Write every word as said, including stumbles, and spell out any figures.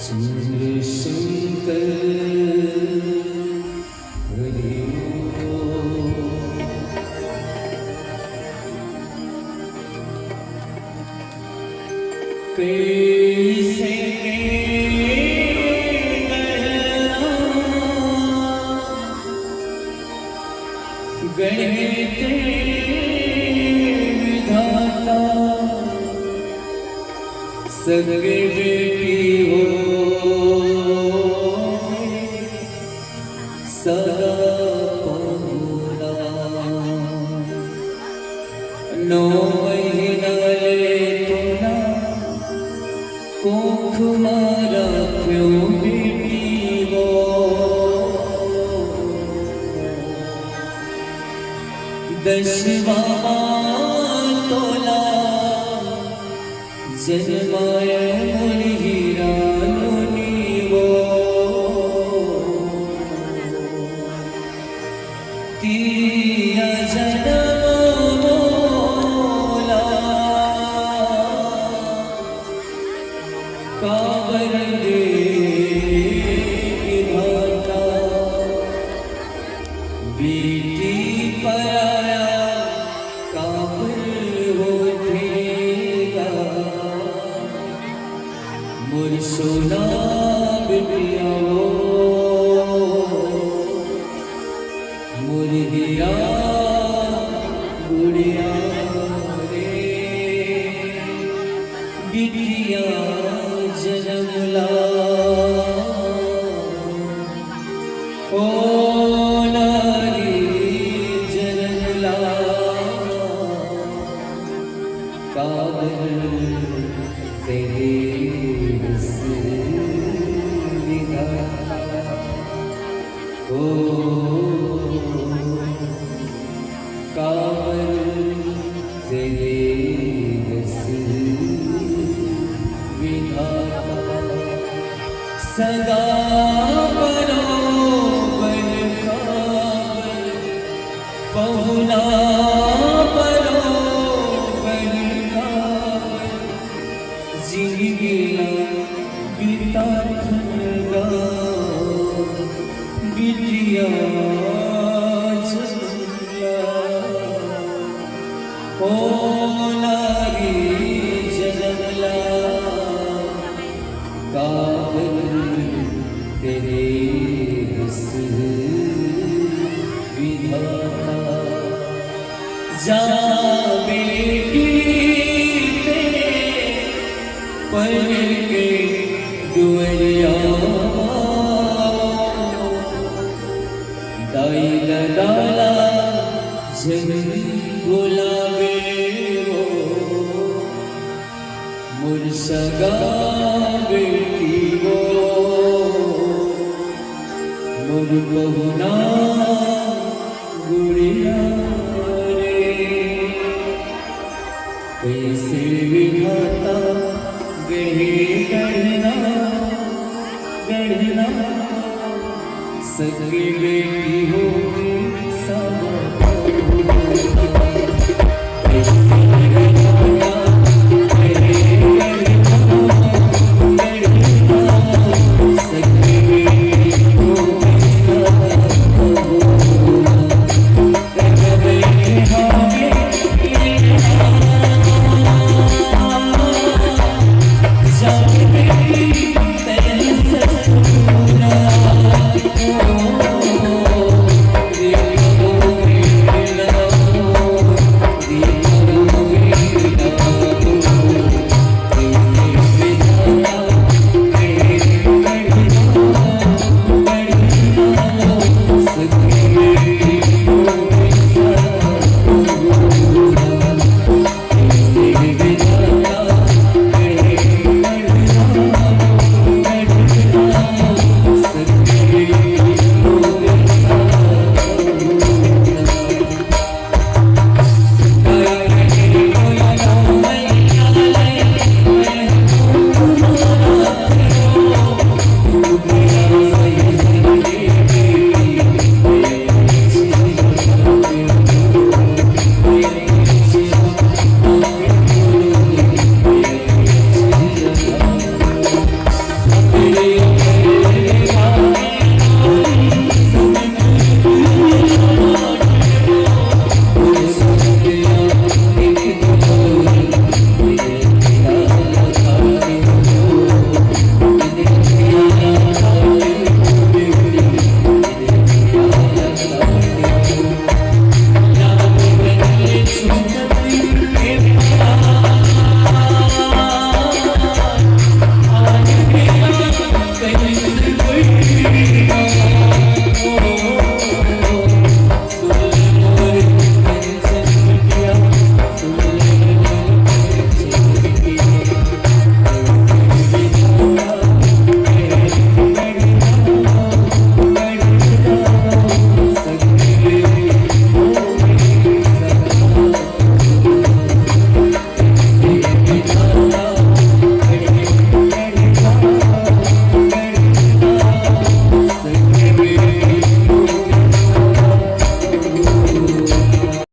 शिव शंकर हरि ओम। कैसे गढ़ना, गढ़ते विधाता, सगे बेटी हो सगा पहुना। नौ महीना ले तोला कोख मा राख्यो बेटी वो। दसवां मा तोला जनमाय मोर हीरा नोनी वो। तीया जनम मोला काबर दे विधाता, बेटी पराया काबर होथे गा। मोर सोना बिटिया वो, मोर हीरा गुड़िया रे, बिटिया जनम ला, ओ नारी जनम ला, काबर तेरे बस विधाता। ओ काबर तेरे बस विधाता। सगा बरोबर काबर, पहुना बरोबर काबर, जिनगी ला बिताथन गा बिटिया जनम ला। ओ नारी जनम ला, काबर तेरे बस विधाता। जा बेटी तेरे पल के दुअरिया, दाई ददा ला झन भुलावे वो, मोर सगा बेटी वो, मोर पहुना गुड़िया रे। कैसे विधाता गढ़े गढ़ना, गढ़ना, सगी बेटी हो